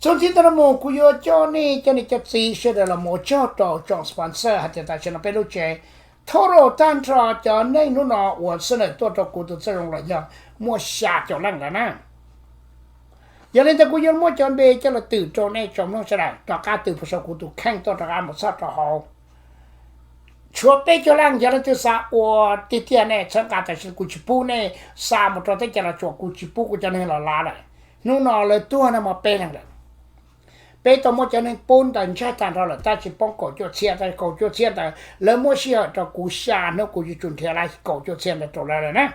Txuas ntxiv ntawm no mus kuv yuav coj nej cov niam cov txiv sawv daws los mus ua tsaug rau tsoom sponsor hais tias tam sim no peb lub tsev thauj rau tag nrho cov neeg hnub no uas xab nawm tuaj rau kuv tus txawj zoo los yog muaj xya caum leej lawm na. Yog li ntawd kuv yuav muab cov npe coj los twm rau nej tsoom mloog sawv daws rov qab twm puas saum kuv tus kheej tuaj rov qab mus txog rau hauv. Tshuav peb caug leej, yog leej twg xav ua tiag tiag nej txhawb nqa tam sim no kuv tsis pub nej xa mus rau teb chaws Los Tsuas, kuv tsis pub kuv cov neeg los lav lawm. Hnub no lawv tuag no mas peb leeg lawm. Peb tau muab cov neeg pub ntawd ntsaig tag nrho lawm, tab sis poob kaum cuaj txhiab, tab sis kaum cuaj txhiab ntawd lawv muab sij hawm rau kuv xya hnub, kuv yuav tsum nrhiav lawv kaum cuaj txhiab ntawd rau lawv lawm na.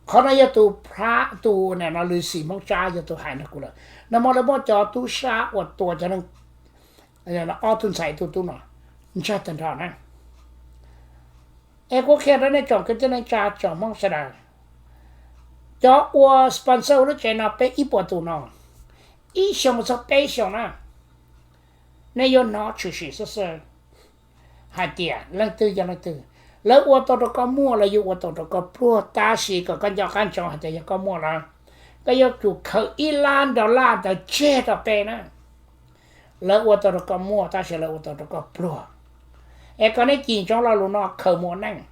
Qhov no yog tus phab tus nim no lwm xim Hmoob Tsab yog tus hais nrog kuv lawm. Nag hmo lawv muab cov tub sab uas tua cov neeg ob tug ntxhais tus tub no ntsaig tag nrho na. Es kuv qhia rau nej tsoom kwv tij neej tsa tsoom Hmoob sawv daws, cov ua sponsor lub tsev no peb ib puas tus no, ib xyoos mus txog peb xyoos na, nej yuav hnov tshwm sim xwb xwb hais tias leej twg yog leej twg. Lawv ua tau rau koj muaj, lawv yuav ua tau rau koj pluag, tab sis kom koj nco qab ntsoov hais tias yog koj muaj lawm, koj yuav tsum khaws ib lab dollar ntawd tseg rau peb na. Lawv ua tau rau koj muaj tab sis lawv ua tau rau koj pluag. Es kom nej cim ntsoov lo lus no khaws mus ua neej.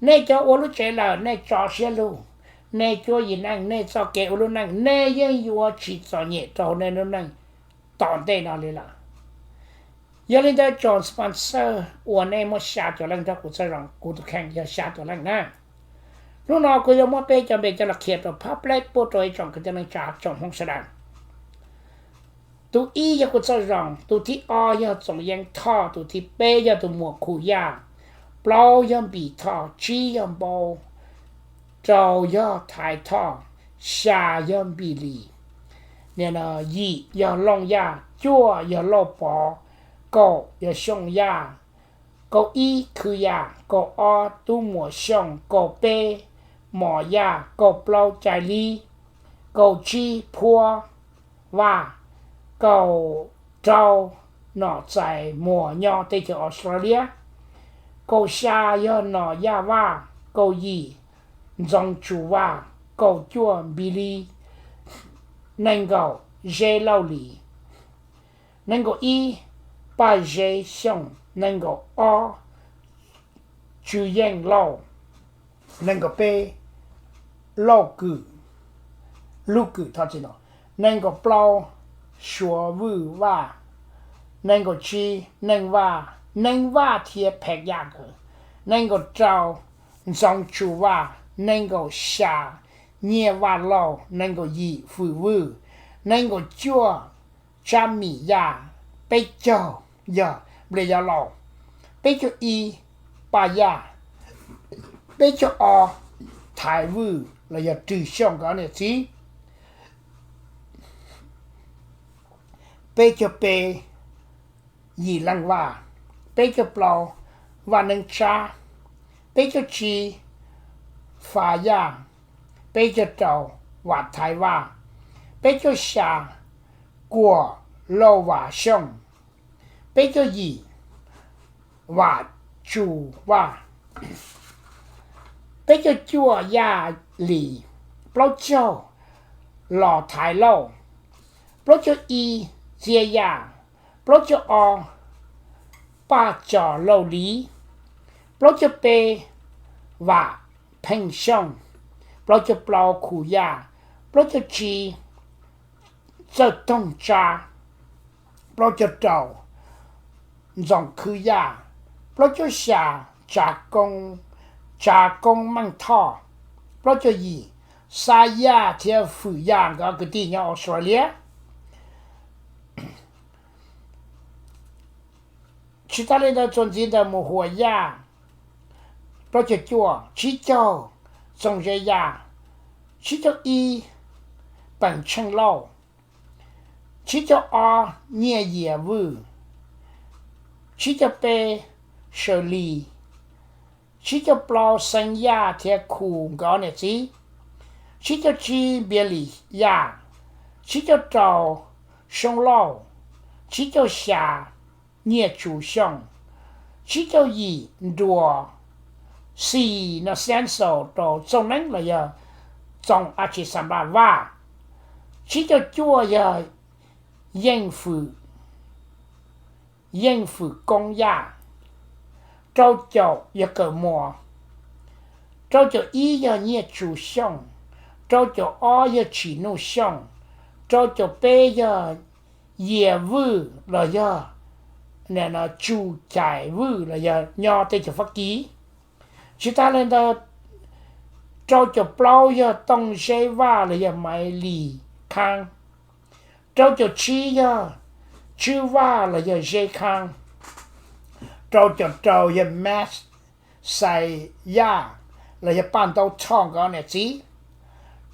Nej cov ua lub tsev lawm nej tso siab lug, nej cuab yim neej, nej txoj kev ua lub neej nej yeej yuav tsis txom nyem rau nej lub neej tom ntej no li lawm. Yog li ntawd tsoom sponsor uas nej muaj xya caum leej nrog kuv txawj zoo, kuv tus kheej yog xya caum leej na. Hnub no kuv yuav muab peb cov npe coj los qhia rau phab pleb puab rau ib tsoom kwv tij neej tsa tsoom Hmoob sawv daws. Tus ib yog kuv txawj zoo, tus thib ob yog Txoov Yeeb Thoj, tus thib peb yog tus muam Khu Yaj, plaub yog Npis Thoj, tsib yog Npau, rau yog Thaiv Thoj, xya yog Npis Lis, yim yog Looj Yaj, cuaj yog Lauj Pov, kaum yog Xyooj Yaj, kaum ib Khwv Yaj, kaum ob Tub Muas Xyooj, kaum peb Mos Yaj, kaum plaub Cai Lib, kaum tsib Phuab Vaj, kaum rau Nom Txais Muas nyob teb chaws Australia, kaum xya yog Nom Yaj Vaj, kaum yim Ntxoov Tsu Vaj, kaum cuaj Npis Lis, nees nkaum Zeb Lauj Lis, nees nkaum ib Paj Zeb Xyooj, nees nkaum ob Tswv Yeej Lauj, nees nkaum peb Lauj Kwm, Lub Kwm thov txim no, nees nkaum plaub Suav Vwj Vaj, nees nkaum tsib Neej Vaj, Neej Vaj thiab Pheej Yaj nkawd, nees nkaum rau Ntxoov Tsu Vaj, nees nkaum xya Nyiaj Vaj Lauj, nees nkaum yim Fwm Vwj, nees nkaum cuaj Tsab Mim Yaj, peb caug yog Nplias Yaj Lauj, peb caug ib Paj Yaj, peb caug ob Thaiv Vwj los yog Rwg Xyooj nkawd niam txiv, peb caug peb Yim Leej Vaj, peb caug plaub Vaj Neeb Tsab, peb caug tsib Fas Yaj, peb caug rau Vam Thaiv Vaj, peb caug xya Kuam Lauj Vam Xyooj, peb caug yim Vam Tsu Vaj, peb caug cuaj Yaj Lis, plaub caug Los Thaiv Lauj, plaub caug ib Txiab Yaj, plaub caug ob Paj Cos Lauj Lis, plaub caug peb Vam Pheej Xyooj, plaub caug plaub Khu Yaj, plaub caug tsib Txawj Toog Tsab, plaub caug rau Ntxoov Khwb Yaj, plaub caug xya Tsav Koob, Tsav Koob Meej Thoj, plaub caug yim Xab Yaj thiab Fwm Yaj nkawd kwv tij nyob Australia. Tsis tas li ntawd txuas ntxiv ntawd mus Huas Yaj, plaub caug cuaj, tsib caug Txoov Zeb Yaj, tsib caug ib Peem Tsheej Lauj, tsib caug ob Nyiaj Yias Vwj, tsib caug peb Saws Lis, tsib caug plaub Xeeb Yaj thiab Khu nkawd niam txiv, tsib caug tsib Npias Lis Yaj, tsib caug rau Soob Lauj, tsib caug xya Nyiaj Tsu Xyooj, tsib caug yim Nruas Xis no Xeeb Xaus rau Txoov Neeb los yog Txoov Ab Tsi Xam Npaj Vaj, Tsib caug cuaj yog yeej fwm, yeej fwm koob yaj. Rau caum yog kawm muas. Rau caum ib yog Nyiaj Tsu Xyooj. Rau caum ob yog Tsim Nuj Xyooj. Rau caum peb yog Yias Vwj los yog Tsu Chais Vwj los yog nyob teb chaws Fab Kis. Tsis tas li ntawd, rau caum plaub yog Tooj Zeb Vaj los yog Maiv Lis Khaab. Rau caum tsib yog Tswb Vaj los yog Zeb Khaab. Rau caum rau yog Mas Xais Yaj los yog Paj Ntaub Thoj nkawd niam txiv.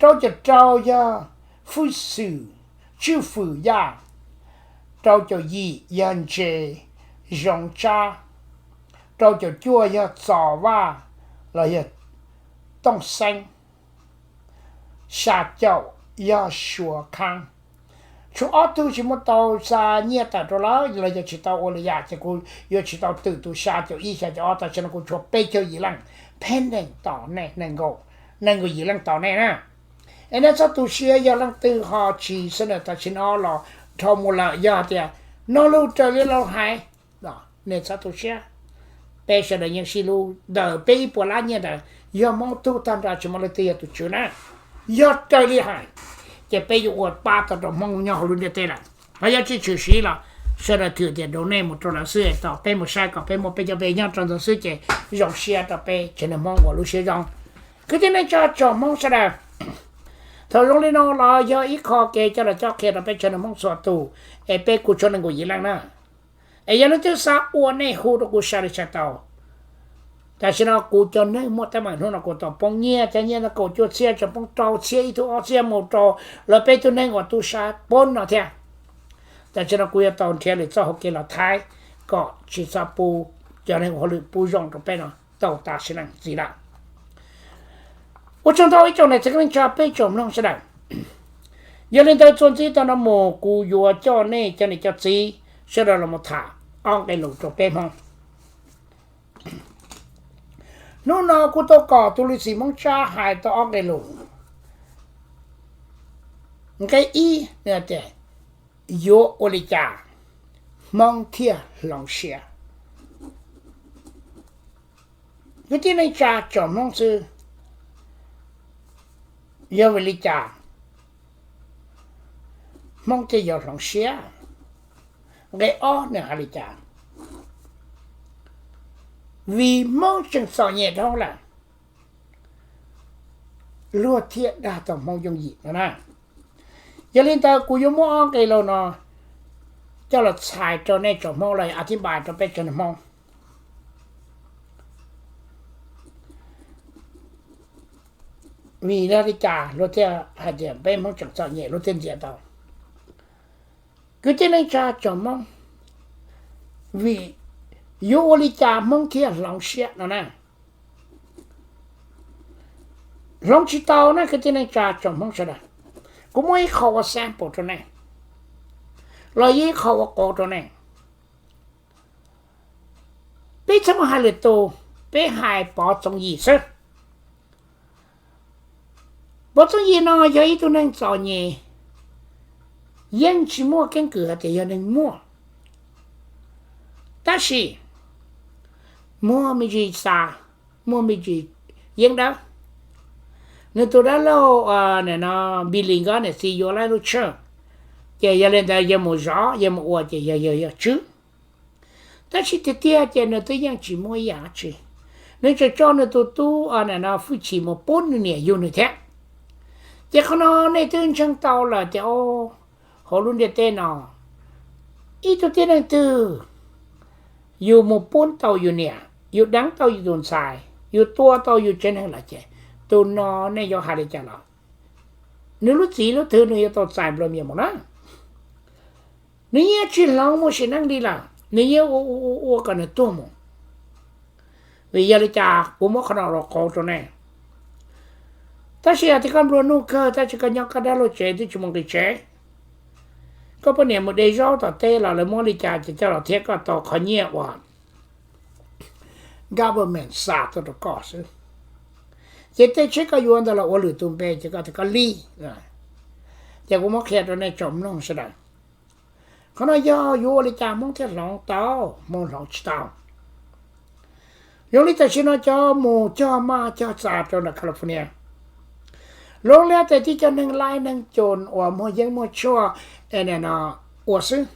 Rau caum rau yog Fwj Xwm Tswj Fwm Yaj. Rau caum yim yog Ntses Zoov Tsab. Rau caum cuaj yog Txos Vaj los yog Tooj Xeeb. Xya caum yog Suav Khaab. Tshuav ob tug tsis muaj tau xa nyiaj tawm rau lawv los yog tsis tau ua li yam ces kuv yuav tsis tau twm tus xya caum ib xya caum ob, tam sim no kuv tshuav peb caug yim leej pending tos nej, nees nkaum yim leej tos nej na. Es nej txhob tu siab, yog leej twg ho tsis xwb na, tam sim no los dhau mus lawm, yog tias no lus raws li lawv hais, nej txhob tu siab. Peb sawv daws yeej sib hlub, ntawm peb ib puas lab nyiaj ntawd yog Hmoob tug tag nrho, tsis muaj leej twg yog tus tswv na. Yog raws li hais ces peb yuav ua pab tau rau Hmoob nyob hauv lub ntiaj teb lawm. Ho yog tsis tshwm sim los sawv daws thwm tias donate mus rau lawv xwb, tos peb mus saib kom peb muaj peb cov npe nyob rau ntawd xwb ces zoo siab rau peb tsev neeg Hmoob uas lub siab zoo. Kwv tij neej tsa tsoom Hmoob sawv daws, thaum zoo li no los yog ib qho kev coj los cob qhia rau peb tsev neeg Hmoob txhua tus, es peb kuj tshuav nees nkaum yim leej na. Es yog leej twg xav ua, nej hu rau kuv sa li tshaj tau. Tam sim no kuv cov neeg muaj teeb meem hnub no kuv tau poob nyiaj, cov nyiaj ntawd kaum cuaj txhiab, tseem poob rau txhiab, ib tug ob txhiab mus rau lawv peb tug neeg uas tu sab poob no thiab. Tam sim no kuv yuav tau nrhiav lwm txoj hauv kev los thaiv kom tsis txhob pub cov neeg ua hauj lwm pub zoo rau peb no tau tas sim neej txim lawm. Ua tsaug ntau ib tsoom niam txiv kwv tij neej tsa peb tsoom mloog sawv daws. Yog li ntawd txuas ntxiv tau no mus kuv yuav coj nej cov niam cov txiv sawv daws los mus tham ob nqe lus rau peb Hmoob. Hnub no kuv tau kom tus Lwm Xim Hmoob Tsab hais tau ob nqe lus. Nqe ib, yuav ua li cas Hmoob thiaj hloov siab? Kwv tij neej tsa tsoom Hmoob xwb, yog vim li cas Hmoob thiaj yuav hloov siab? Nqe ob nws hais li cas? Vim Hmoob tseem txom nyem dhau lawm, luag thiaj dag tau Hmoob yooj yim no na. Yog li ntawd kuv yuav muab ob nqe lus no coj los txhais rau nej tsoom Hmoob los a thib npais rau peb tsev neeg Hmoob. Vim li cas luag thiaj hais tias peb Hmoob tseem txom nyem luag thiaj ntxias tau? Kwv tij neej tsa tsoom Hmoob, vim yuav ua li cas Hmoob thiaj hloov siab no na? Hloov tsis tau na kwv tij neej tsa tsoom Hmoob sawv daws. Kuv muab ib qho ua sample rau nej, los yog ib qho ua qauv rau nej. Peb txhob mus hais lwm tus, peb hais Pov Txoov Yim xwb. Pov Txoov Yim no yog ib tug neeg txom nyem, yeej tsis muaj keeb kwm hais tias yog neeg muaj. Tab sis muaj me ntsis xav, muaj me ntsis yeeb dawb. Nws tus dab laug Npis Lis nkawd niam txiv yuav lawv lub tsheb, ces yog li ntawd yawg mus zov yawg mus ua ces yawg yog tswb. Tab sis tiag tiag ces nws twb yeej tsis muaj ib yam dab tsi. Nws tseem tso nws tus tub Hwj Chim mus pub nws niam yug nws thiab. Ces qhov no nej twb ntseeg tau lawm tias hauv lub ntiaj teb no ib tug tib neeg twg yus mus pub tau yus niam, yus deev tau yus tus ntxhais, yus tua tau yus tsev neeg lawm ces tus no nej yuav hais li cas los nws lub txim lub twg nws yuav tau txais nplua mias mus na. Nws yeej tsis hloov mus sim neej li lawm, nws yeej ua ua ua kom nws tuag mus. Vim yog li cas kuv muab qhov no los qauv rau nej? Tab sis yog tias koj nplua nuj kawg tab sis koj nyob koj dab laug tsev twb tsis mus nqis tsev, koj poj niam mus de zaub tom teb los lawv muab li cas ces coj los thiab koj tau qhov nyiaj uas government xa tuaj rau koj xwb. Ces tej tsheb koj yuav ntawd los ua lwm tus npe ces koj tias koj li. Ces kuv muab qhia rau nej tsoom mloog sawv daws, qhov no yog yuav ua li cas Hmoob thiaj hloov tau, Hmoob hloov tsis tau. Zoo li tam sim no cov mus cog maj cog xa rau nram California, luv liab tes tib cov neeg laib neeg coob uas muaj yeeb muaj tshuaj no ua xwb.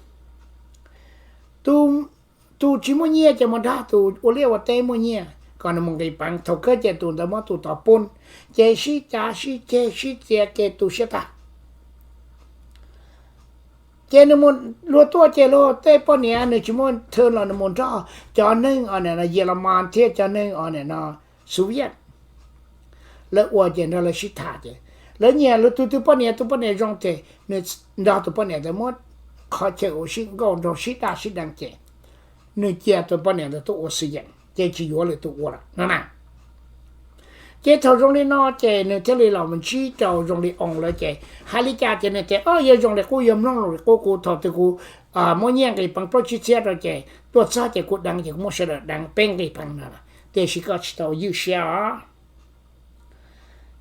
Tus tsis muaj nyiaj ces mus dag tus ua liaj ua teb muaj nyiaj kom nws mus nqis peev, thaum kawg ces tus ntawd muab tus tod pub, ces sib cav sib ceg sib txiav kev tu siab tag. Ces nws mus, luag tuaj ces luag tej poj niam nws tsis muaj thw los nws mus nrog cov neeg Yelamas thiab cov neeg Soviet, lawv ua ces nrog lawv sib tham ces lawv nyiam lawv tus twg poj niam, tus poj niam zoo ces nws nrog tus poj niam ntawd muab qhov chaw ua sib nkauj nraug sib daj sib deev ces nws cia tus poj niam ntawd tuaj ua xwm yeem ces tsis yuav lwm tus ua lawm no na. Ces thaum zoo li no ces nws thiaj li los mus ntsib rau zoo li oo lawv ces hais li cas ces nws tias, o, yog zoo li qub, yog mloog zoo li qub, kuv thaum twg kuv muaj nyiaj nqis peev plaub tsib txhiab rau ces tuaj txog ces kuv deev ces kuv muab sawv daws deev peb nqis peev no, tiam sis koj tsis tau ywj siab os.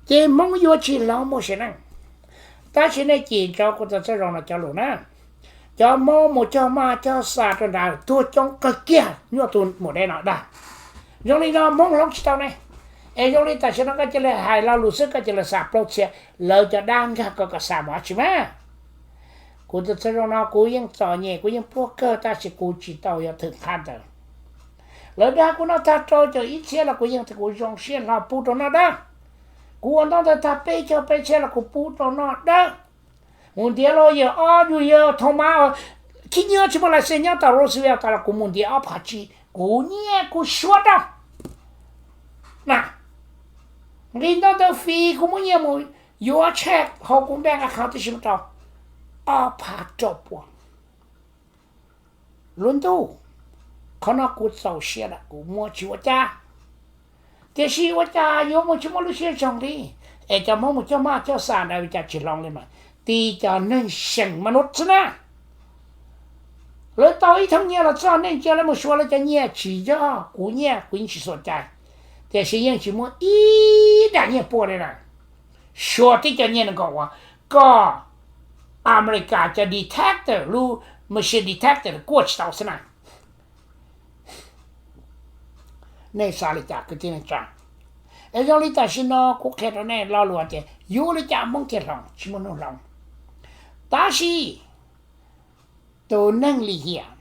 Ces Hmoob yuav tsis hloov muaj sim neej. Tab sis nej cim ntsoov kuv tau txoj zoo no cov lus na, cov Hmoob mus cog maj cog xa rau nrad tuag coob kawg kiag nyuaj tus mus deb no dag. Zoo li no Hmoob hloov tsis tau ne. Es zoo li tam sim no koj cia li hais lo lus xwb, koj cia li xa plaub txhiab, lawv cov dab nkag koj kom xa mus dab tsi mas. Kuv tus txoj zoo no kuv yeej txom nyem, kuv yeej pluag kawg tab sis kuv tsis tau yuav thwm qhab ntawd. Lawv dag kuv no tag rau caum ib txhiab los kuv yeej tias kuv zoo siab hlo pub rau noj dawb. Kuv ua ntaub ntawv tag peb caug peb txhiab los kuv pub rau noj dawb. Mus ntiav los yawg ob yug yawg Thoo Mab, khib nyiab tsis muaj lais xij nyob tom Roseville tas los kuv mus ntiav ob phav tsib, kuv nyiaj kuv suab rau na. Nqis ntaub ntawv fis kuv muab nyiaj mus yuav tshaj hauv kuv npej nqa khau tib si mus rau ob phav rau puas lub ntuj. Qhov no kuv txaus siab lawm kuv muab tsis ua cas. Tiam sis ua cas yuav mus tsis muaj lub siab zoo li, es cov Hmoob mus cog maj cog xa ntawd ua cas tsis hloov li mas, tib cov neeg seem ma nub xwb na. Lawv tau ib thoob nyiaj los txog neej cia lawv mus suav lawv cov nyiaj, tsis yog kuv nyiaj kuv yeej tsis xuam cai, tiam sis yeej tsis muaj ib daim nyiaj puaj li na. Suav tib cov nyiaj nws kom ua koj Amelikas cov detector, lub machine detector kuaj tsis tau xwb na. Nej xav li cas kwv tij neej tsa? Es zoo li tam sim no kuv qhia rau nej lo lus tias yuav ua li cas Hmoob thiaj hloov, tsis muaj hnub hloov. Tab sis tus neeg lim hiam,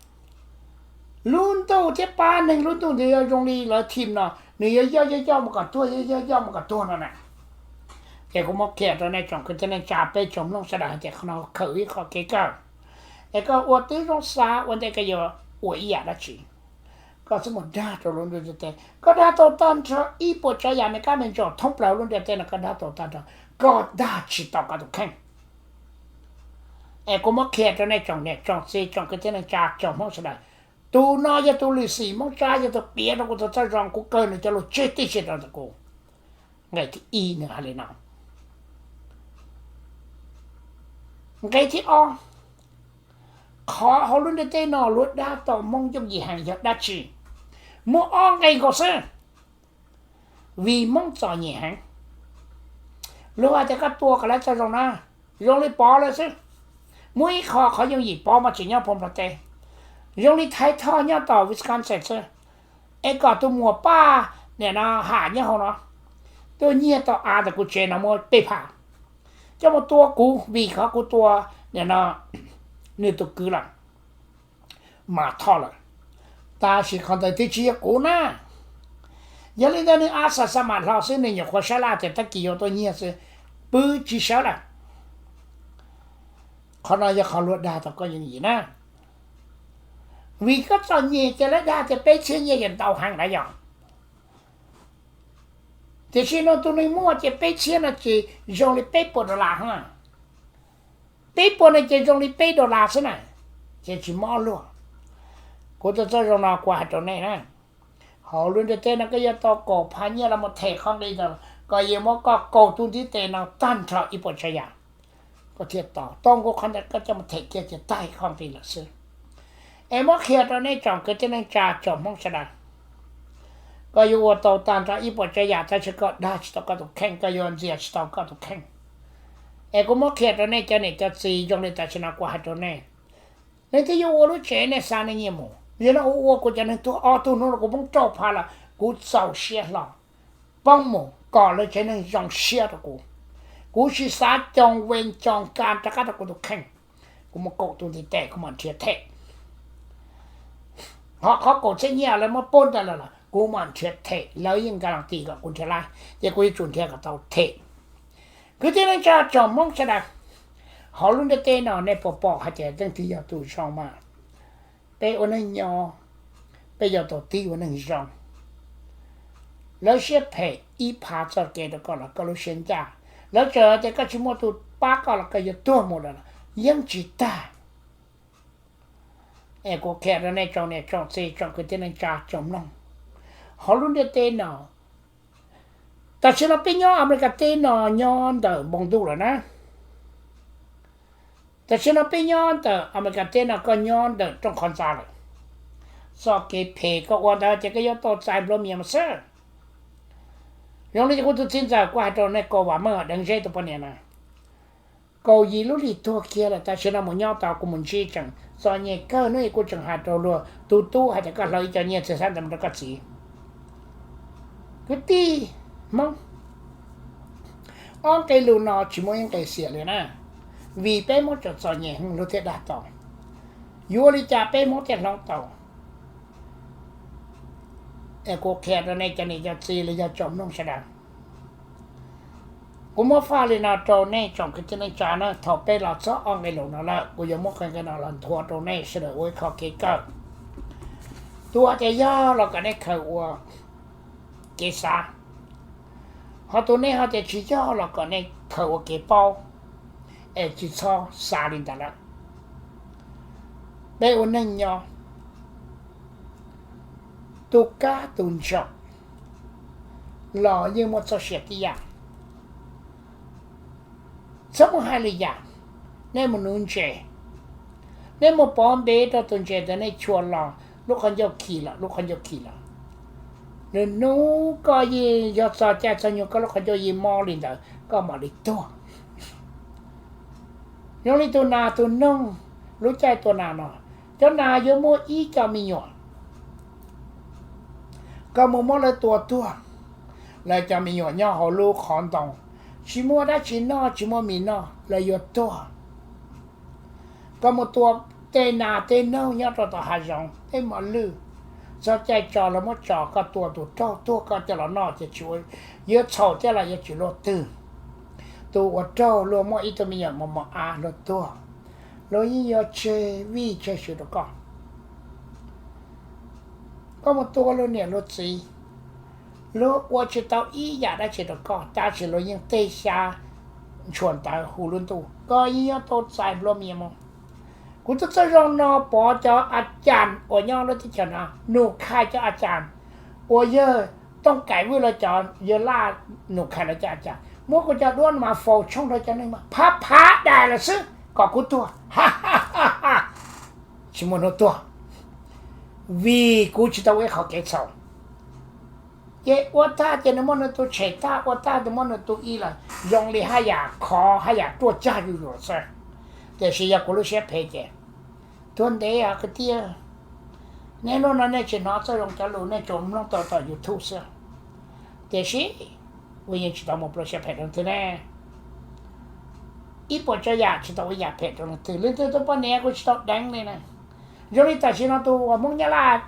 lub ntuj thiab pab neeg lub ntuj ntawd yuav zoo li lawv thim no, nws yuav yoj yoj yoj mus kom tuag, yoj yoj yoj mus kom tuag no na. Ces kuv muab qhia rau nej tsoom kwv tij neej tsa peb tsoom mloog sawv daws hais tias qhov no khaws ib qho kev kawg. Es koj ua tib zoo xav ua ntej koj yuav ua ib yam dab tsi, koj txhob mus dag rau lub ntuj ntiaj teb. Koj dag tau tag nrho ib puas tsav yam me kab me ntsaum thoob plaws lub ntiaj teb no koj dag tau tag nrho, koj dag tsis tau koj tus kheej. Es kuv muab qhia rau nej tsoom niam tsoom txiv tsoom kwv tij neej tsa tsoom Hmoob sawv daws, tus no yog tus lwm xim Hmoob Tsab, yog tus piav rau kuv tus txoj zoo, kuv kawg nws cov lus tseg tib si rau ntawm kuv. Nqe thib ib nws hais li no. Nqe thib ob, qhov hauv lub ntiaj teb no luag dag tau Hmoob yooj yim heev yog dab tsi? Muaj ob nqe nkaus xwb. Vim Hmoob txom nyem heev. Luag hais tias koj tua kom lawv txoj zoo na, zoo li pov lawv xwb. Muaj ib qho qhov yooj yim pov mas tseem nyob puag Nplog teb, zoo li Thaiv Thoj nyob tom Wisconsin xwb. Es kom tus muam Paj nim no Ham nyob hauv no tuaj nyiag tau av ntawm kuv tsev no muaj peb phav, coj mus tua kuv vim qhov kuv tua nim no nws tus kwv lawm, Mam Thoj lawm. Tab sis qhov ntawd twb tsis yog kuv na. Yog li ntawd nws a xa xa mam hlo xwb, nws nyuam qhuav sab laj tias tag kis yuav tuaj nyiag xwb, pw tsis sawv lawm. Qhov no yog qhov luag dag tau koj yooj yim na. Vim koj txom nyem ces lawv dag tias peb txhiab nyiaj yog ntau heev na yog. Tiam sis no tus neeg muaj ces peb txhiab no ces zoo li peb puas dollar heev. Peb puas no ces zoo li peb dollar xwb na, ces tsis mob luag. Kuv tus txoj zoo no kuv hais rau nej na, hauv lub ntiaj teb no koj yuav tau kaum phav nyiaj los mus them qhov nqi ntawd, koj yuav muab koj kaum tus ntiv tes no tag nrho ib puas tsav yam, koj thiaj tau tau nkaus qhov ntawd koj coj mus them kiag ces tag ib qho nqi lawm xwb. Es muab qhia rau nej tsoom kwv tij neej tsa tsoom Hmoob sawv daws, koj yuav ua tau tag nrho ib puas tsav yam tab sis koj dag tsis tau koj tus kheej, koj yuav ntxias tsis tau koj tus kheej. Es kuv muab qhia rau nej cov niam cov txiv zoo li tam sim no kuv hais rau nej, nej twb yuav ua lub tsev nej xa nej nyiaj mus, yog no ua ua kuv cov neeg tuag ob tug hnub no kuv poob rau phav lawm kuv txaus siab hlo. Poob mus kom lawv tsev neeg zoo siab rau kuv. Kuv tsis xav coo ve coo ka rov qab rau kuv tus kheej. Kuv mus kaum tus ntiv tes kuv mam nrhiav them. Ho qhov kaum txhiab nyiaj lawv muab pub ntawd lawm los kuv mam nrhiav them, lawv yeej nka las ti kom kuv nrhiav lawm ces kuv yuav tsum nrhiav kom tau them. Kwv tij neej tsa tsoom Hmoob sawv daws, hauv lub ntiaj teb no nej puas pom hais tias leej twg yog tus zoo mas? Peb ua neej nyob, peb yuav tau tig ua neeg zoo. Lawv siab phem ib phav txoj kev rau koj los koj lub siab ncaj. Lawv txawm tias koj tsis muaj tus pab koj los koj yuav tuag mus lawm los yeej tsis tag. Es kuv qhia rau nej tsoom niam tsoom txiv tsoom kwv tij neej tsa tsoom mloog, hauv lub ntiaj teb no, tam sim no peb nyob Amelikas teb no nyob ntawm npoo ntuj lawm na. Tam sim no peb nyob ntawm Amelikas teb no koj nyob ntawm rooj qhov ntxa lawm. Txoj kev phem koj ua ntawd ces koj yuav tau txais nplua mias mas xwb. Zoo li kuv tus txiv ntxawm kuv hais rau nej, Kaus Vam Meej deev zeb tus poj niam na, kaum yim lub hlis tuag kiag lawm, tam sim no mus nyob tau kuv mus ntsib tseem txom nyem kawg. Hnub ib kuv tseem hais rau luag tus tub hais tias koj hlawv ib co nyiaj txiag xab ntawd mus rau koj txiv. Kwv tij Hmoob, ob nqe lus no tsis muaj ib nqe xiam li na, vim peb Hmoob tseem txom nyem heev luag thiaj dag tau. Yuav ua li cas peb Hmoob thiaj hloov tau? Es kuv qhia rau nej cov niam cov txiv los yog tsoom mloog sawv daws, kuv muab faj li no rau nej tsoom kwv tij neej tsa na, thaum peb los txog ob nqe lus no lawm kuv yuav muab qee nqe no los nthuav rau nej sawv daws ua ib qho kev kawm. Tus hais tias yog los kom nej khaws ua kev xav, ho tus nej hais tias tsis yog los kom nej khaws ua kev paub, es tsis txhob xav li ntawd lawm. Peb ua neej nyob, tus kab tus ntsaum los yeej muaj txoj sia tib yam. Txhob mus hais lwm yam. Nej mus nuv ntses, nej mus pov npe rau tus ntses ntawd nej chua los lub qhov ncauj khi lawm, lub qhov ncauj khi lawm. Nws hnub koj yeej yog txog caij txog nyoog koj lub qhov ncauj yeej mob li ntawd koj mam li tuag. Zoo li tus nas tus noog, lub caij tua nas no, cov nas yuav muaj ib co me nyuam, koj mus muab lawv tua tuag, lawv cov me nyuam nyob hauv lub qhov ntoo, tsis muaj dab tsi noj, tsis muaj mis noj, lawv yuav tuag. Koj mus tua tej nas tej noog nyob rau tom hav zoov tej mos lwj, txog caij tso lawv muab tso, koj tua tus raug tuag koj coj los noj ces tsis ua, yuav txhaum thiab los yuav tsis luaj twg. Tus uas raug luag muaj ib tug me nyuam mos mos av luag tuag, luag yeej yuav tseg vij tseg sw rau koj. Koj mus tua luag niam luag txiv, luag ua tsis tau ib yam dab tsi rau koj, tab sis luag yeej tej xyab ntshua ntawv hu lub ntuj, koj yeej yuav tau txais nplua mias mus. Kuv tus txawj zoo no pom cov a cas uas nyob lub teb chaws no num khai cov a cas uas yawg Tooj Kaim Vwj lawv cov, yawg Laj num khai lawv cov a cas, muab kuv cov duab no mas faus tshooj rau cov neeg mas phav phav dais lawm xwb kom kuv tuag. Tsis muaj hnub tuag, vim kuv tsis tau ua ib qho kev txhaum. Ces ua tag ces nws muab nws tus tshem tag, ua tag nws muab nws tus ib lawm, zoo li haj yam khov haj yam ruaj cag zuj zus xwb. Tiam sis yog kuv lub siab phem ces tuag ntev os kwv tij. Nej hnub no nej tsis hnov txoj zoo cov lus, nej tsuas mloog tau tom YouTube xwb. Tiam sis kuv yeej tsis tau muaj plua siab phem rau leej twg ne. Ib puas tsav yam tsis tau ua yam phem rau leej twg, leej twg tus poj niam kuv tsis tau deev li na. Zoo li tam sim no tus uas Hmoob Nyab Laj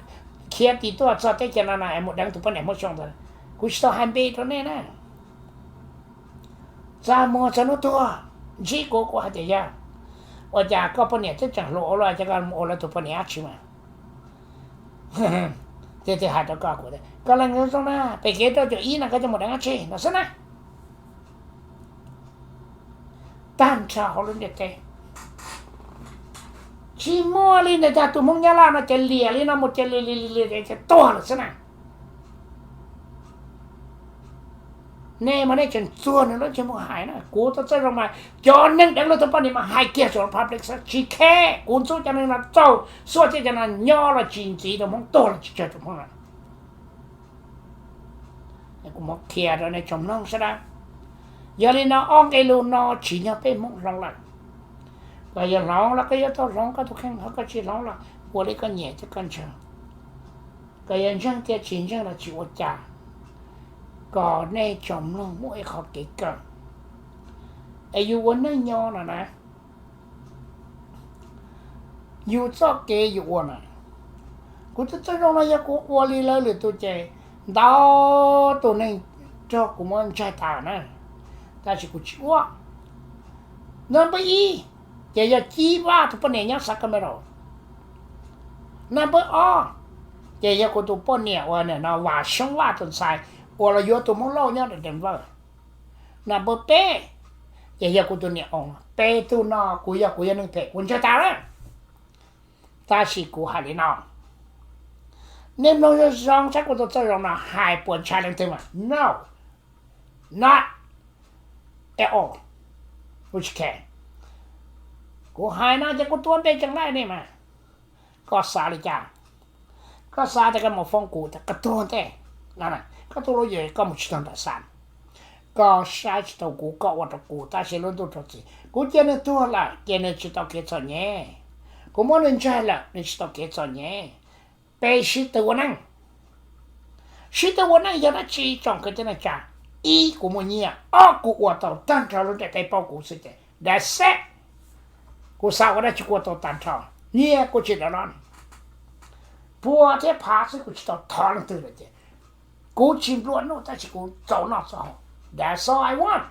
khiav tim tuaj txog teb chaws no no es mus deev tus poj niam Hmoob Xyooj ntawd, kuv tsis tau hais npe rau nej na. Txaj muag txog hnub tuag, ntsib kuv kuv hais tias yog ua cas koj poj niam twb tseem hluas ua luaj, cas koj mus ua lawv tus poj niam dab tsi mas. Tiag tiag hais rau koj, kuv tias koj leej zoo zoo na, pem kev rau caum ib no koj coj mus deev dab tsi no xwb na. Tag nrho hauv lub ntiaj teb tsis muaj li ntawd, cas tus Hmoob Nyab Laj no ces liam li no mus ces li li li li ces tuag lawm xwb na. Nej mas nej tseem txuag nws lub ntsej muag hais na, kuv tus txawj zoo mas cov neeg deev luag tus poj niam mas hais kiag saum public xwb, tsis khe. Kuv ntxub cov neeg no txaus, xuaj thiab cov no nyob los tsis ntxiv rau Hmoob, tuag los tsis tsawg rau Hmoob lawm. Kuv muab qhia rau nej tsoom mloog sawv daws, Yog li no ob nqe lus no tsim nyog peb Hmoob hloov lawm. Koj yog hloov los koj yuav tau hloov koj tus kheej, ho koj tsis hloov los ua li koj nyiam thiab koj ntseeg. Koj yuav ntseeg thiab tsis ntseeg los tsis ua cas, kom nej tsoom mloog muaj ib qho kev kawm. Es yus ua neej nyob no na, yus txoj kev yus ua na, kuv tus txoj zoo no yog kuv ua li lawv lwm tus ces ntau tus neeg raug kuv muab ntsaig tas na, tab sis kuv tsis ua. Number ib, ces yog Cib Vaj tus poj niam nyob Sacramento. Number ob, ces yog kuv tus poj niam uas nim no Vam Xyoob Vaj tus ntxhais uas los yuav tus Hmoob Lauj nyob Denver. Number peb, ces yog kuv tus niam oo. Peb tug no kuv yog, kuv yog neeg phem kuv ntsaig tas lawm. Tab sis kuv hais li no, nej mloog zoo zoo saib kuv tus txoj zoo no hais puas ntshai leej twg mas no, not at all. Kuv tsis care. Kuv hais no ces kuv tuav npe tseem laij nej mas. Koj xav li cas? Koj xav tias koj mus foob kuv tias koj tuag ntej, koj tus lub yam koj mus tsis tau nram xav. Koj saib tsis taus kuv, koj ua rau kuv, tab sis lub ntuj rau txiv kuv cia nws tuag lawm ces nws tsis tau kev txom nyem. Kuv muab nws ntsaig lawm nws tsis tau kev txom nyem. Peb sib tw ua neej. Sib tw ua neej yog dab tsi tsoom kwv tij neej tsa? Ib, kuv muaj nyiaj. Ob, kuv ua tau tag nrho lub ntiaj teb paub kuv xwb ces that's it. Kuv xav ua dab tsi kuv ua tau tag nrho. Nyiaj kuv tsis dov lo, pua thiab phav xwb kuv tsis tau thov leej twg lawm ces kuv tsis nplua nuj tab sis kuv txaus noj txaus haus. That's all I want.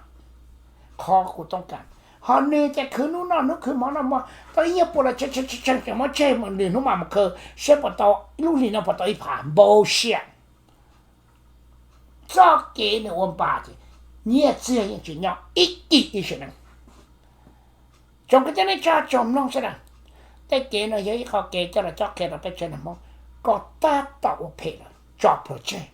Qhov kuv toob kas. Ho nws ces khwv hnub noj hnub, khwv hmo noj hmo, tau ib nyuag puas los tseem muab tseg mus nws hnub mas mus khwv seb puas tau, lub hlis no puas tau ib phav. Bullshit. Txoj kev nws ua npas ces nyiaj txiag yeej tsis nyob ib cim ib sim neej. Tsoom kwv tij neej tsa tsoom mloog sawv daws, tej kev no yog ib qho kev coj los cob qhia rau peb tsev neeg Hmoob kom tab tom ua phem lawm tso plhuav tseg.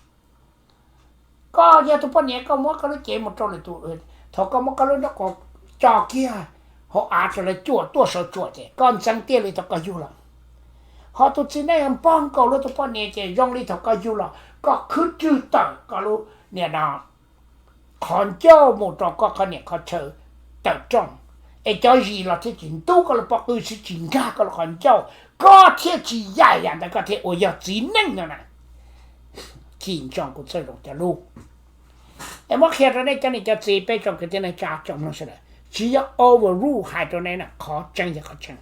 Koj yog tus poj niam koj muab koj lub cev mus rau lwm tus, thaum koj muab koj lub nraub qaum co kiag hauv av rau lawv cuam tuaj sawv tsuam ces koj ntxeev tiaj li thaum koj yug los. Ho tus txiv neej npog nkaus luag tus poj niam ces zoo li thaum koj yug los koj khwb rwg tawm koj lub niam no qhov ncauj mus rau koj qhov niam qhov chaw tawm rooj, es cov zis los thiaj tsis ntub koj lub pob qwb, tsis nkag koj lub qhov ncauj, koj thiaj tsis yaim yam ntawd koj thiaj ua yog txiv neej no na. Chim ntsoov kuv txoj zoo cov lus. Es muab qhia rau nej cov niam cov txiv, peb tsoom kwv tij neej tsa tsoom mloog sawv daws, tsis yog overrule hais rau nej na, qhov tseeb yog qhov tseeb.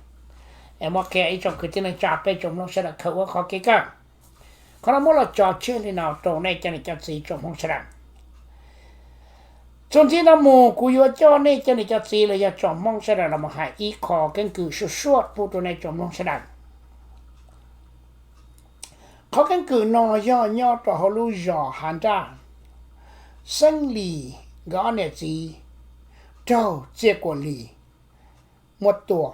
Es muab qhia ib tsoom kwv tij neej tsa peb tsoom mloog sawv daws khaws ua qhov kev kawm. Qhov no muab los tso tseg li no rau nej cov niam cov txiv tsoom mloog sawv daws. Txuas ntxiv no mus kuv yuav coj nej cov niam cov txiv los yog tsoom Hmoob sawv daws los mus hais ib qho keeb kwm suaj suaj pub rau nej tsoom mloog sawv daws. Qhov keeb kwm no yog nyob rau hauv lub zos Hav Nraj, Xeeb Lis nkawd ob niam txiv raug Txiaj Kuam Lis muab tua.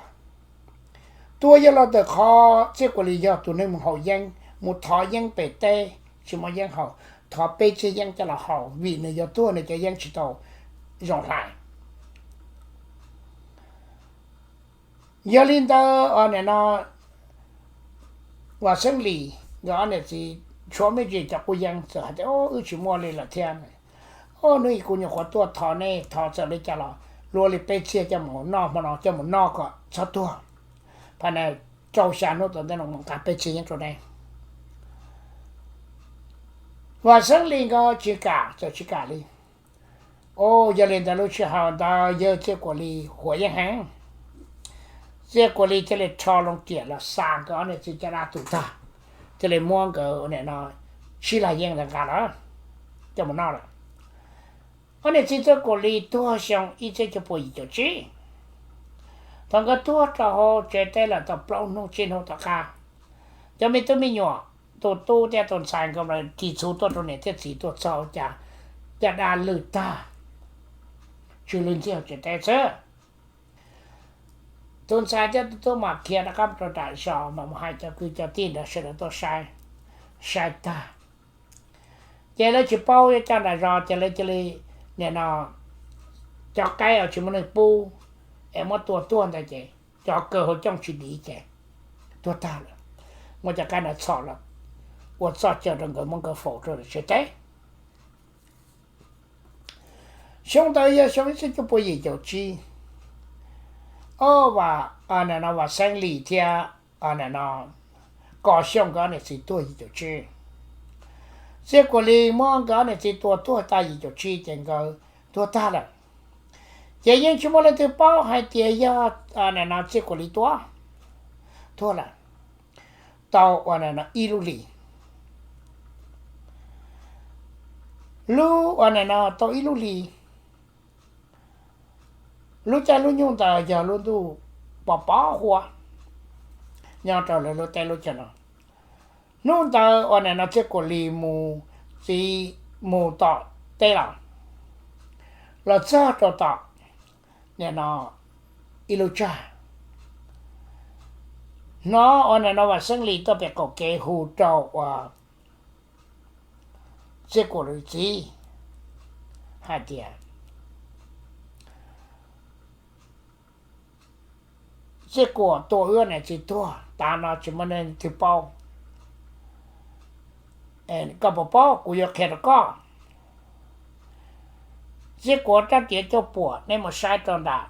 Tua yog los ntawm qhov Txiaj Kuam Lis yog tus neeg mus haus yeeb, mus thov yeeb pem teb tsis muaj yeeb haus, thov peb txiag yeeb coj los haus vim nws yuav tuag nws cov yeeb tsis tau zoo hlais. Yog li ntawd, nim no Vam Xeeb Lis nkawd ob niam txiv tshuav me ntsis cov qub yeeb txawm hais tias, Wb tsis muaj li lawm thiab. Hnub ib kuv nyuam qhuav tuaj thov nej, thov txawm li cas los luaj li peb txiag coj mus noj hmo no, coj mus noj kom txhob tuag. Phaj na rau xya hnub tom ntej no mus nqa peb txiag yeeb rau nej. Vam Xeeb Lis nkawd tsis kam, txawm tsis kam li. Yog li ntawd lub sij hawm ntawd yawg Txiaj Kuam Lis huam yeeb heev. Txiaj Kuam Lis thiaj li rho loo riam los xa nkawd ob niam txiv caj dab tu tag, thiaj li muab nkawd nim no sib laj yeeb ntawd nqa lawm coj mus noj lawm. Ob niam txiv Txiaj Kuam Lis tuag xyoo ib txhiab cuaj pua yim caum tsib. Thaum nkawd tuag rau hauv tsev teb lawm tau plaub hnub tsib hnub tom qab, cov me tub me nyuam, tus tub thiab tus ntxhais nkawd ris txhuv tuaj rau niam thiab txiv tuaj txog ua cas caj dab lwj tag, tsw lwj ntxij hauv tsev teb xwb. Tus ntxhais thiab tus tub mam khiav rov qab rau nram zos mas mus hais cov kwv cov tij ntawd sawv daws tuaj saib, saib tag ces lawv tsis paub yuav coj nram zos ces lawv cia li, nim no cov qaib uas tsis muaj neeg pub es muab tua tuag ntawd ces cov kaw hauv cooj tsis div ces tuag tag lawm. Muab cov qaib ntawd txhom los ua txoj cai rau nkawd muab nkawd faus rau tsev teb. Xyoo ntawd yog xyoo ib txhiab cuaj pua yim caum tsib, ob Vam, no Vam Xeeb Lis thiab no Kom Xyooj nkawd ob niam txiv tuag yim caum tsib. Txiaj Kuam Lis muab nkawd ob niam txiv tua tuag tag yim caum tsib ces nkawd tuag tag lawm. Ces yeej tsis muaj leej twg paub hais tias yog no Txiaj Kuam Lis tua tuag lawm. Tau ua no ib lub hlis, lub ua no tau ib lub hlis, lub caij lub nyoog ntawd yog lub ntuj pos pos huab nyob rau lawv lub teb lub chaw no. Hnub ntawd ua no Txiaj Kuam Lis mus, txiv mus tom teb los, los txog rau tom nim no ib lub tsag, hnov ua no Vam Xeeb Lis tuaj pem qaum kev hu rau ua Txiaj Kuam Lis txiv hais tias, Txiaj Kuam tua wb niam txiv tuag tas no tsis muaj leej twg paub. Koj puas paub? Kuv yuav qhia rau koj. Txiaj Kuam rab riam cauj puam, nej mus saib rau nram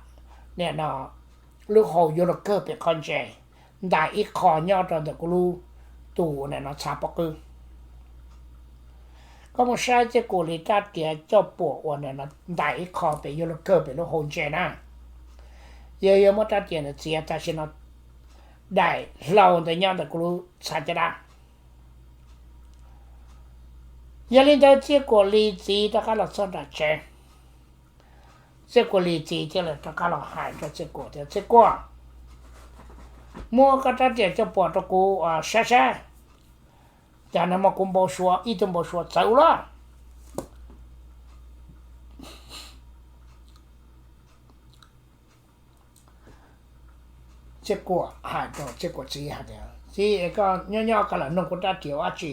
nim no lub hau yuav luag kawg pem qhov ntses, ntais ib qho nyob rau ntawm kuv lub, tus nim no txha pob qwb. Koj mus saib Txiaj Kuam Lis rab riam cauj puam uas nim no ntais ib qho pem yuav luag kawg pem lub hau ntses na. Yog yuav muab rab riam ntawd txiav tam sim no daim hlau ntawd nyob ntawm kuv lub txha caj dab. Yog li ntawd Txiaj Kuam Lis txiv rov qab los txog nram tsev. Txiaj Kuam Lis txiv thiaj li rov qab los hais rau Txiaj Kuam tias, Txiaj Kuam, muab koj rab riam cauj puam rau kuv saib saib, cas nws muaj kuv npau suav, ib tug npau suav txawv ua luaj. Txiaj Kuam hais rau Txiaj Kuam txiv hais tias, Txiv, koj nyob nyob koj lam nug kuv rab riam ua dab tsi?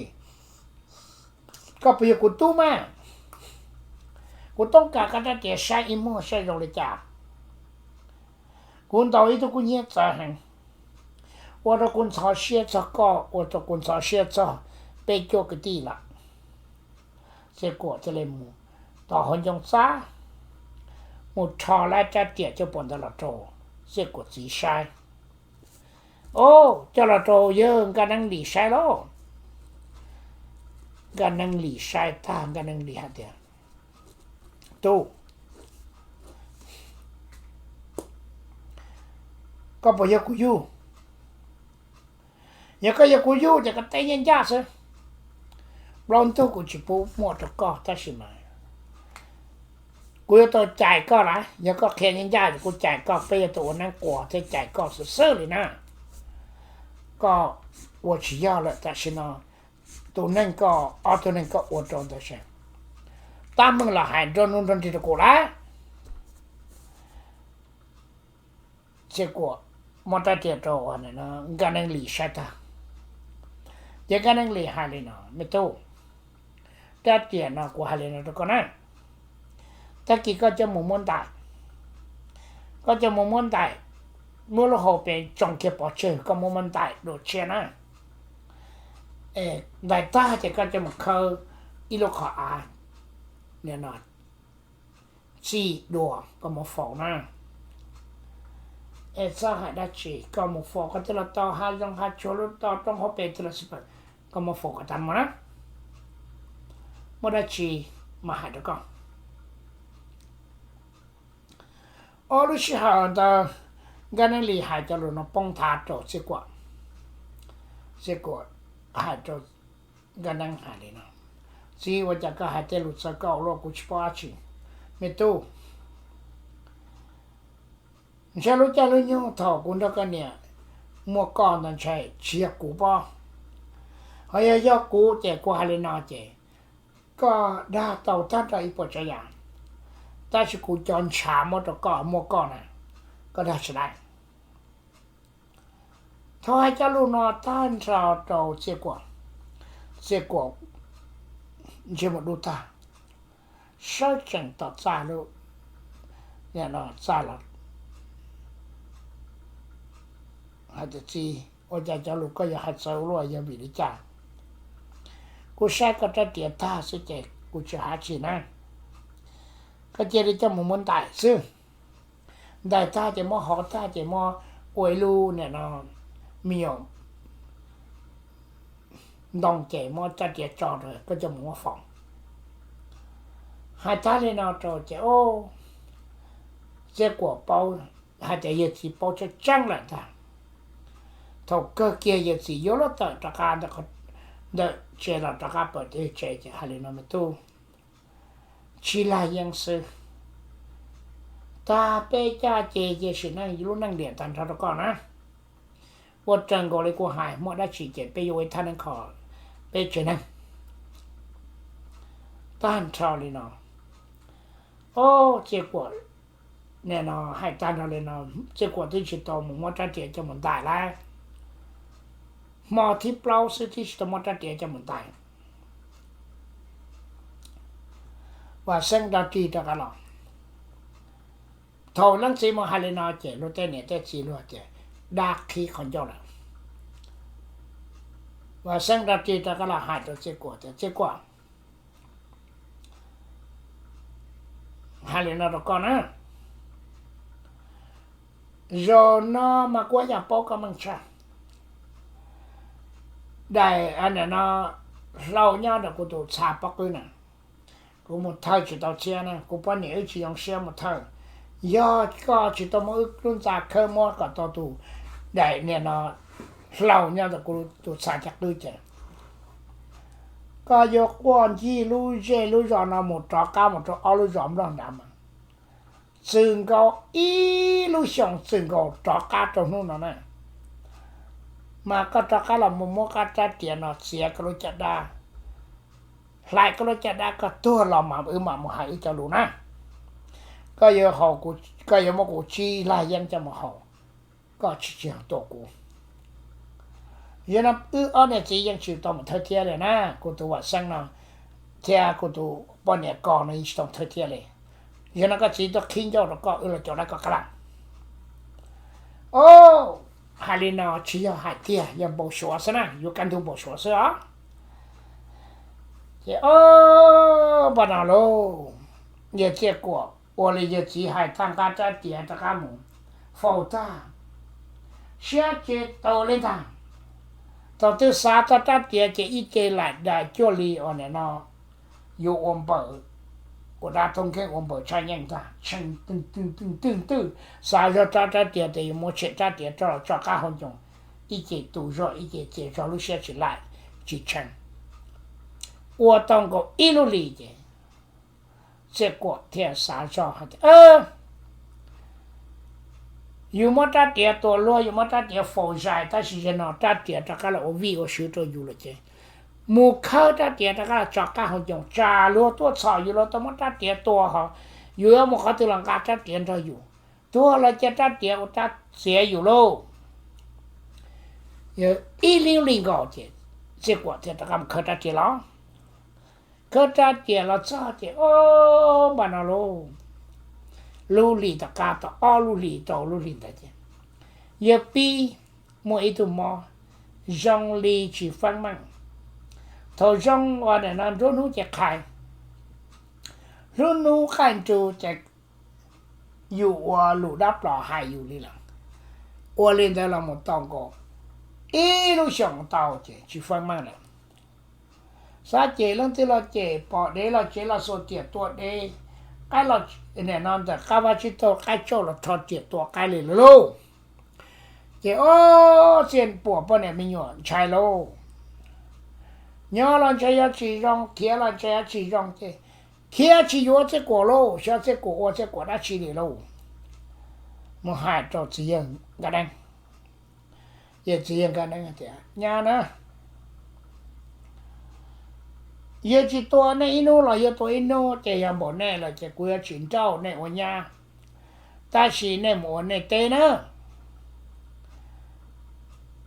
Koj puas yog kuv tub mas? Kuv toob kas koj rab riam saib ib muag saib zoo li cas. Kuv ntaus ib tug kub hnyiab txawv heev, ua rau kuv ntxhov siab txog koj, ua rau kuv ntxhov siab txog peb cuab kwv tij lawm. Txiaj Kuam thiaj li mus tom hauv ncoo txab, mus rho lawm rab riam cauj puam ntawd los rau Txiaj Kuam txiv saib. Au, coj los rau yawg Nkaj Neeb Lis saib lauj. Nkaj Neeb Lis saib tag Nkaj Neeb Lis hais tias, Tub, koj puas yog kuv yug? Yog koj yog kuv yug ces koj teb ncaj ncaj xwb. Plaub ntug kuv tsis pub muaj rau koj, tab sis mas kuv yuav tau cais koj lawm. Yog koj qhia ncaj ncaj ces kuv cais koj, peb yuav tau ua neeb quas thiab cais koj xwb xwb li na. Koj ua tsis yog lawm, tam sim no tus neeg koj, ob tug neeg koj ua rau ntawd ces tab meeg los hais nrog nug nrog nrig rau kuv lawm. Txiaj Kuam muab rab riam rau Nkaj Neeb Lis saib tag, ces Nkaj Neeb Lis hais li no, Me tub, rab riam no kuv hais li no rau koj na, tag kis koj coj mus muab ntais, koj coj mus muab ntais, muab lub hau pem tsoo kiag pov tseg, koj muab muab ntais dua tshiab na. Ntais tag ces koj coj mus khawb ib lub qhov av, nim no txij dua koj muab faus na. Es txhob hais dab tsi, koj mus faus koj thiaj los tau hav zoov hav tsuag lub toj roob hauv pes thiaj los xij peem, koj muab faus kom tag mus na. Muaj dab tsi mas hais rau koj. Ob lub sij hawm ntawd Nkaj Neeb Lis hais cov lus no poob nthav rau Txiaj Kuam. Txiaj Kuam hais rau Nkaj Neeb hais li no, Txiv, ua cas koj hais tej lus txawv koj ua luaj, kuv tsis paub dab tsi. Me tub, ntshai lub caij lub nyoog thaum kuv nrog koj niam muaj koj ntawd ntshai tsis yog kuv pob. Ho yog yog kuv ces kuv hais li no ces koj dag tau tag nrho ib puas tsav yam, tab sis kuv cov ntshav muab rau koj muab koj na, koj dag tsis laiv. Thaum hais cov lus no tag nrho rau Txiaj Kuam, Txiaj Kuam ntsej muag dub tag, sawv tsees tom txaj lub, txaj los hais tias, Txiv, ua cas cov lus koj yuav hais txawv ua luaj, yog vim li cas? Kuv saib koj rab riam tag xwb ces kuv tsis hais tsi na. koj cia li coj mus muab ntais xwb. Ntais tag ces muab hov tag ces muab ua ib lub nim no me nyuam ntoo ces muab rab riam tso rau koj coj mus muab faus. Hais tag li no rau ces Txiaj Kuam paub hais tias yawg txiv paub tseeb tseeb lawm ntag. Thaum kawg kiag yawg txiv yuav luag tawm rov qab ntawm tsev los rov qab pem tsev ces hais li no me tub, tsis lag yeeb xwb. Tag peb caj ces cia sim neej lub neej liam tag nrho rau koj na. Ua raws nkaus li kuv hais, muaj dab tsi ces peb yuav ua ib thaj neeb kho peb tsev neeg. Tag nrho li no, o, Txiaj Kuam nim no hais tag nrho li no, Txiaj Kuam twb tsis tau mus muab rab riam coj mus ntais lawm. Hmo thib plaub xwb twb tsis tau muab rab riam coj mus ntais. Vam Xeeb nrog Ris rov qab los. Thaum leej txiv mus hais li no ces luag tej niam tej txiv luag tias dab qhib qhov ncauj lawm. Vam Xeeb nrog Ris rov qab los hais rau Txiaj Kuam tias Txiaj Kuam, hais li no rau koj na, zaum no mas kuv yam paub koj meej tshaj. Daim no hlau nyob ntawm kuv tus txha pob qwb na, kuv mus thawj tsis tau thiab na, kuv poj niam wb tsis zoo siab mus thawj. Yog koj tsis tau muab wb lub ntxa khawb muab kom tau tus daim nim no hlau nyob ntawm kuv tus txha caj qwb ces koj yuav quaj ncig lub zej lub zos no mus rov qab mus rau ob lub zos nplog nrad mas txwm nkaus ib lub xyoos txwm nkaus rov qab rau hnub no na. Mas koj rov qab los mus muab koj rab riam no txiav koj lub caj dab, hlais koj lub caj dab koj tuag los mas wb mam mus hais wb cov lus na. Koj yuav, koj yuav muab kuv tsib lag yeeb coj mus haus, koj tsis tsis tua kuv. Yog no wb ob niam txiv yeej tsis tau mus thawj thiab li na, kuv tus Vam Xeeb no thiab kuv tus poj niam ko no yeej tsis tau thawj thiab li. Yog no koj txiv tuaj qhib ncauj rau koj wb los caum dab koj qab laj. O, hais li no tsis yog hais tiag, yog npau suav xwb na, yuav kaj ntug npau suav xwb os. Ces o, npaj no lauj, yawg Txiaj Kuam ua li yawg txiv hais tag nqa rab riam rov qab mus faus tag, siab ces tau li ntag. Thaum twg xav txog rab riam ces ib ce laim dais cuag li uas nim no yuav ua npaws, ua dab thoob nkeeg ua npaws tshaj nyeej ntag, tshee twg twg twg twg twg, xav zog rab rab riam tias yuav muab tshem rab riam rau los tso qab hauv ncoo, ib ce tu zog ib ce ces zog lub siab tsis laim tsis tshee. Ua tau nkaus ib lub hlis ces Txiaj Kuam thiaj xav zog hais tias, yus muab rab riam tua luag, yus muab rab riam faus zais, tab sis zaum no rab riam rov qab los ua vij ua sw rau yus lawm ces mus khawb rab riam rov qab los tso qab hauv ncoo, tsam luag tuaj txhom yus los tau muab rab riam tua ho yus yuav mus qhov twg los nqa rab riam nrog yus, tuag los cia rab riam ua rab txiav yus lauj. Ib lub hlis nkaus ces Txiaj Kuam thiaj rov qab mus khawb rab riam los. Khawb rab riam los txog ces o, npaj no lauj, lub hlis tom qab tau ob lub hlis rau lub hlis ntawd ces yawg pib muaj ib tug mob zoo li tsis feeb meej. Thaum zoo uas nim no nruab hnub ces qhais, hnub hnub qaij nrug ces yus ua lus dab plos hais yus li lawm. Ua li ntawd los mus tau nkaus ib lub xyoos tau ces tsis feeb meej lawm. Xav cem leej twg los cem, pom dev los tsev los xuas riam tua dev, qaib los, nim no ntawm qab vaj tsib taug qaib tsauj los rho riam tua qaib li lawm lauj. Ces o, Txiaj Kuam poj niam me nyuam ntshai lauj. Nyob los ntshai yuav tsis zoo, khiav los ntshai yuav tsis zoo ces khiav tsis yuav Txiaj Kuam lauj, xyov Txiaj Kuam ua Txiaj Kuam dab tsi li lauj. Mus hais rau txiv yawg Nkaj Neeb. Ces txiv yawg Nkaj Neeb tias, nyab na, yawg tsis tua nej ib hnub los yawg tua ib hnub, ces yog npaum nej lawm ces kuv yuav tsis nrauj nej ua nyab, tab sis nej mus ua nej teb na.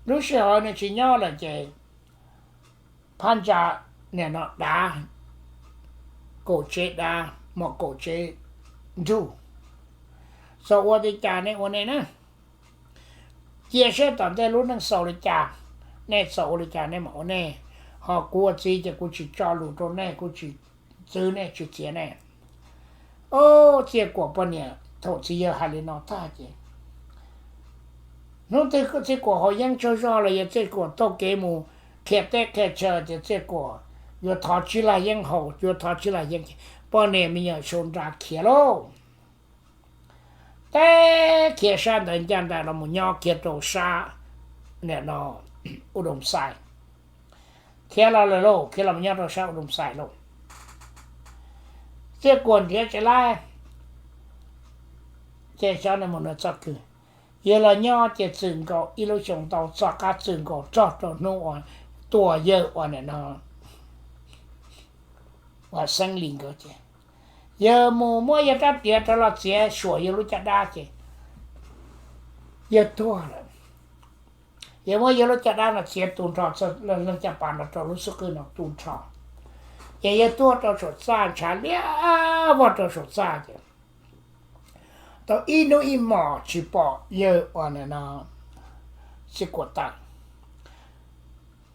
Lub sij hawm nej tsis nyob lawm ces phab ntsa nim no dav, kaum tsev dav, mos kaum tsev nrug, txaus ua li cas nej ua nej na. Cia saib tom ntej lub neej xaus li cas, nej txaus ua li cas nej mam ua nej, ho kuv ua txiv ces kuv tsis tso lus rau nej, kuv tsis txwv nej tsis txiav nej. Ob, Txiaj Kuam poj niam thaum txiv yawg hais li no tag ces hnub twg Txiaj Kuam haus yeeb tsaug zog los yog Txiaj Kuam taug kev mus qhia teb qhia chaw ces Txiaj Kuam yuav thov tsib laj yeeb haus, yuav thov tsib laj yeeb, poj niam me nyuam sau nra khiav lauj. Teb khiav sab ntawd ncaj nraim los mus nyob kiag rau sab, nim no, U Doo Xais. Khiav los lawm lauj, khiav los mus nyob rau sab U Doo Xais lauj. Txiaj Kuam nrhiav tsis laib, ces xyov nws mus nws txoj kwv. Yawg los nyob ces txwm nkaus ib lub xyoo ntau, txoj qab txwm nkaus txog rau hnub uas tua yawg uas nim no uas Xeeb Lis nkawd ces yawg mus muab yawg rab riam rov los txiav suam yawg lub caj dab ces yawg tuag lawm. Yawg muab yawg lub caj dab no txiav tu nrho, leej caj pas no rau lub xub qwb no tu nrho, ces yawg tuag rau saum txaj, ntshav liab vog rau saum txaj ces tau ib hnub ib hmos tsis pom yawg uas nim no Txiaj Kuam tawm.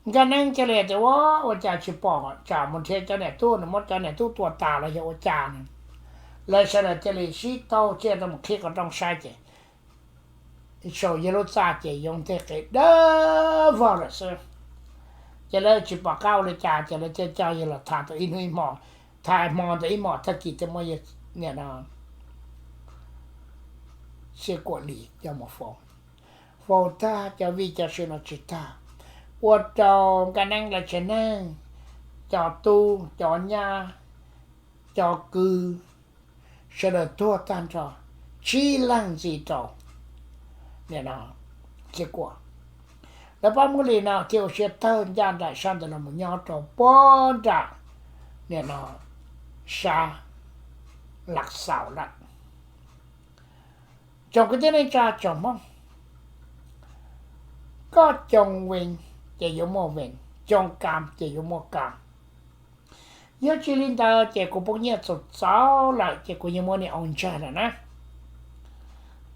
Nkaj Neeb thiaj li tias, Ua, ua cas tsis pom, tsam mus nrhiav cov niam tub, nws muab cov niam tub tua tas los yog ua cas ne? Lawv sawv daws thiaj li sib taug tsiaj rau mus qhib qhov rooj saib ces saum yawg lub txaj ces yuav nteg qe dawb vog lawm xwb. Ces lawv tsis pom qab ua li cas ces lawv thiaj coj yawg los tham tau ib hnub ib hmo, tham hmo ntawd ib hmos tag kis thiaj muab yawg nim no Txiaj Kuam Lis coj mus faus. Faus tag cov vij cov sw no tsis tag, ua rau Nkaj Neeb lawv tsev neeg, cov tub cov nyab, cov kwv, sawv daws tuag tag nrho, tsib leeg ntxiv rau nim no Txiaj Kuam. Lawv pab Hmoob Lis no thiaj ua siab tawg ncaj nraim sab ntawd los mus nyob rau puag nram nim no sab Laj Xaus lawm. Tsoom kwv tij neej tsa tsoom Hmoob, koj coo vees ces yuav muaj vees, coo kam ces yuav muaj kam. Yog tsis li ntawd ces kuv poob nyiaj txaus txaus lawm ces kuv yeej muab nws ua ntsag lawm na.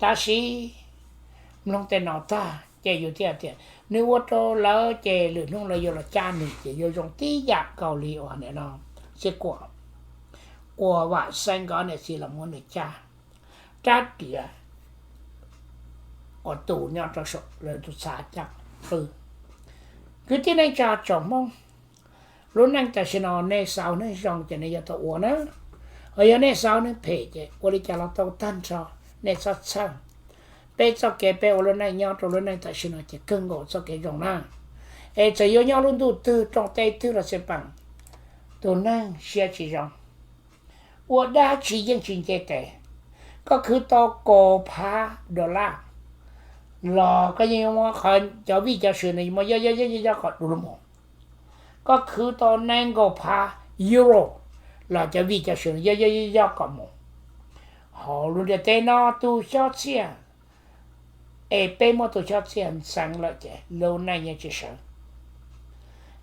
Tab sis mloog tej no tag ces yus thiaj tias nws ua rau lawv ces lwm hnub lawv yuav los cab nws ces yuav zoo tib yam nkaus li uas nim no Txiaj Kuam ua Vam Xeeb nkawd niam txiv los muab nws cab rab riam uas tu nyob rau saum lawv tus txha caj qwb. Kwv tij neej tsa tsoom Hmoob, lub neej tam sim no nej xav ua neej zoo ces nej yuav tau ua na, ho yog nej xav ua neej phem ces ua li cas los tau tag nrho, nej txhob txhawj. Peb txoj kev peb ua lub neej nyob rau lub neej tam sim no ces kawg nkaus txoj kev zoo na. Es txawm yuav nyob lub ntuj twg rooj teb twg los xij peem, tus neeg siab tsis zoo, ua dab tsi yeej tsis nce tes. Koj khwv tau kaum phav dollar los koj yeej yuav muab qhov cov vij cov sw no muab yob yob yob yob kom du lug mus. Koj khwv tau nees nkaum phav euro los cov vij cov sw no yob yob yob yob kom mus. Hauv lub ntiaj teb no tu xyob txiaj, es peb muab tu xyob txiaj ntxeev lawm ces lub neej yeej tsis sawv.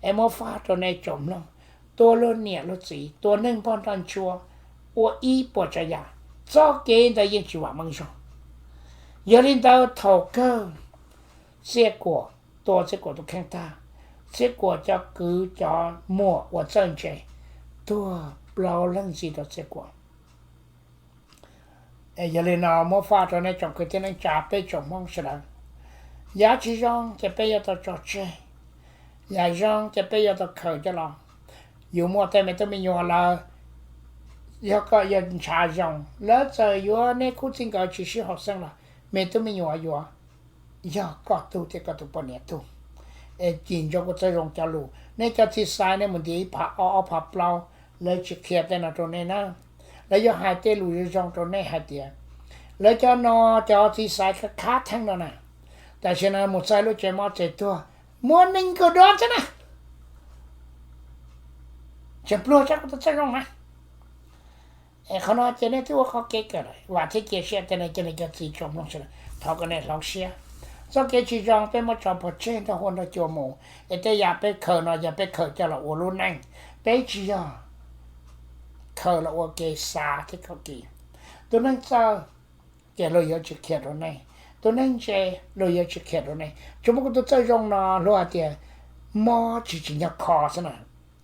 Es muab faj rau nej tsoom mloog, tua luag niam luag txiv, tua neeg npog nroj ntsuab, ua ib puas tsav yam, txoj kev ntawd yeej tsis vam meej zog. Yog li ntawd thaum kawg Txiaj Kuam tua Txiaj Kuam tus kheej tag, Txiaj Kuam cov kwv cov muam uas txawj ntse tuag plaub leeg ntxiv rau Txiaj Kuam. Yog li no muab faj rau nej tsoom kwv tij neej tsa peb tsoom Hmoob sawv daws. Yam tsis zoo ces peb yuav tau tso tseg, yam zoo ces peb yuav tau khaws coj los. Yus muaj tej me tub me nyuam lawm, yog koj yog ntshav zoo, lawv txawm yuav neb khub txij nkawm tsis sib haum xeeb los me tub me nyuam yuav yog koj tug thiab koj tus poj niam tug. Es cim ntsoov kuv txawj zoo cov lus, nej cov txiv xaiv nej mus ntiav ib phav ob ob phav plaub, lawv tsis qhia tej no rau nej na. Lawv yuav hais tej lus zoo zoo rau nej hais tias lawv cov no, cov txiv xaiv khab theeb no na, tam sim no mus txog lub tsev mob tsev tuag, muab nees nkaum dollar xwb na. Tseem pluag tshaj kuv tus txawj zoo na. Es qhov no ces nej twb ua qhov kev kawm lawm, vam thiab cia siab tias nej cov niam cov txiv tsoom mloog sawv daws thov kom nej hloov siab. Txoj kev tsis zoo peb muab tso pov tseg nrog huab nrog cua mus, es tej yam peb khaws no yog peb khaws coj los ua lub neej, peb tsis yog khaws los ua kev xav thiab khaub kis. Tus neeg txawj ces luag yuav tsis qhia rau nej, tus neeg ntse luag yuav tsis qhia rau nej. Tsuas muaj kuv tus txawj zoo no luag hais tias mob tsis tsim nyog kho xwb na.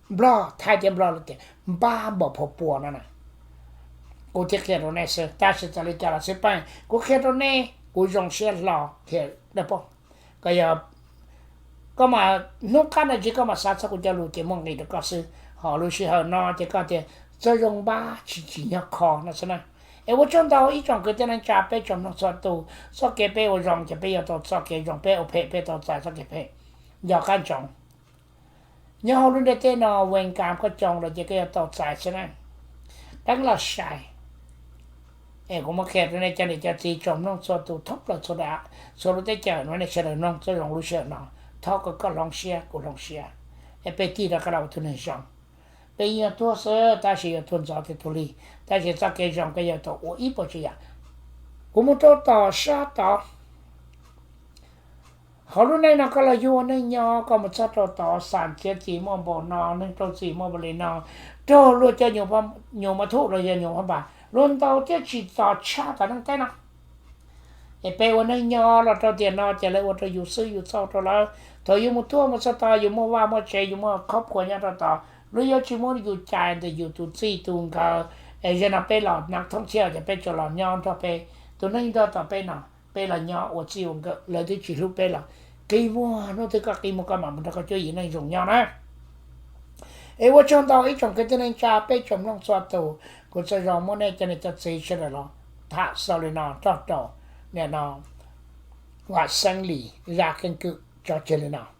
Nplog thaij tias Nplog lawv tias npab npaum phau pua no na. kuv thiaj qhia rau nej xwb. Tab sis txawm li cas los xij peej, kuv qhia rau nej kuv zoo siab hlo thiab dab paub. Koj yog, koj mas hnub qab no tsis koj mam xav txog kuv cov lus ces muaj nqis rau koj xwb. Ho lub sij hawm no ces koj tias txoj zoo npab tsis tsim nyog kho no xwb na. Es ua tsaug ntau ib tsoom kwv tij neej tsa peb tsoom mloog txhua tus, txoj kev peb ua zoo ces peb yuav tau txoj kev zoo, peb ua phem peb tau txais txoj kev phem. Nco qab ntsoov, nyob hauv lub ntiaj teb no, wen kam koj coo los ces koj yuav tau txais xwb na. Deev los sai. Es kuv muab qhia rau nej cov niam cov txiv tsoom mloog txhua tus thoob plaws txhua dav, txhua lub teb chaws no nej sawv daws mloog txoj zoo lub sij hawm no, thov kom koj hloov siab kuv hloov siab, es peb tig rov qab los ua tus neeg zoo. Peb yeej yuav tuag xwb tab sis yuav tuag ntxov tiag tuag lig, tab sis txoj kev zoo koj yuav tau ua ib puas tsav yam. Kuv mus rau tom sab tod. Hauv lub neej no koj los yug ua neej nyob, koj mus txog rau tod xam txiav txim muaj npaum no, neeg rau txim muaj npaum li no, raug luag cov nyuam mos thuj los yog nyuam phab npas luag ntaus thiab tsim txom tshaj tom neej teb no. Es peb ua neej nyob los rau tiam no ces lawv ua rau yus xwb yus txaus rau lawv. Thaum yus mus tuaj mus txog tod yus muaj vaj muaj tsev, yus muaj khaub phuam nyob rau tod, luag yuav tsis muab yus cais ntawm yus tus txij tus nkawm. Es zaum no peb los nas thoob thiab ces peb tsuas los nyob nrog peb tus neeg nrog tom peb no, peb los nyob ua txij ua nkawm, lawv twb tsis hlub peb los qi muag, hnub twg koj qi muag koj mam mus nrog koj cuab yim neej zoo nyob na. Es ua tsaug ntau ib tsoom kwv tij neej tsa peb tsoom mloog txhua tus, kuv txhua zaus muab nej cov niam cov txiv sawv daws los tham xaus li no rau rau nim no Vam Xeeb Lis zaj keeb kwm tso tseg li no.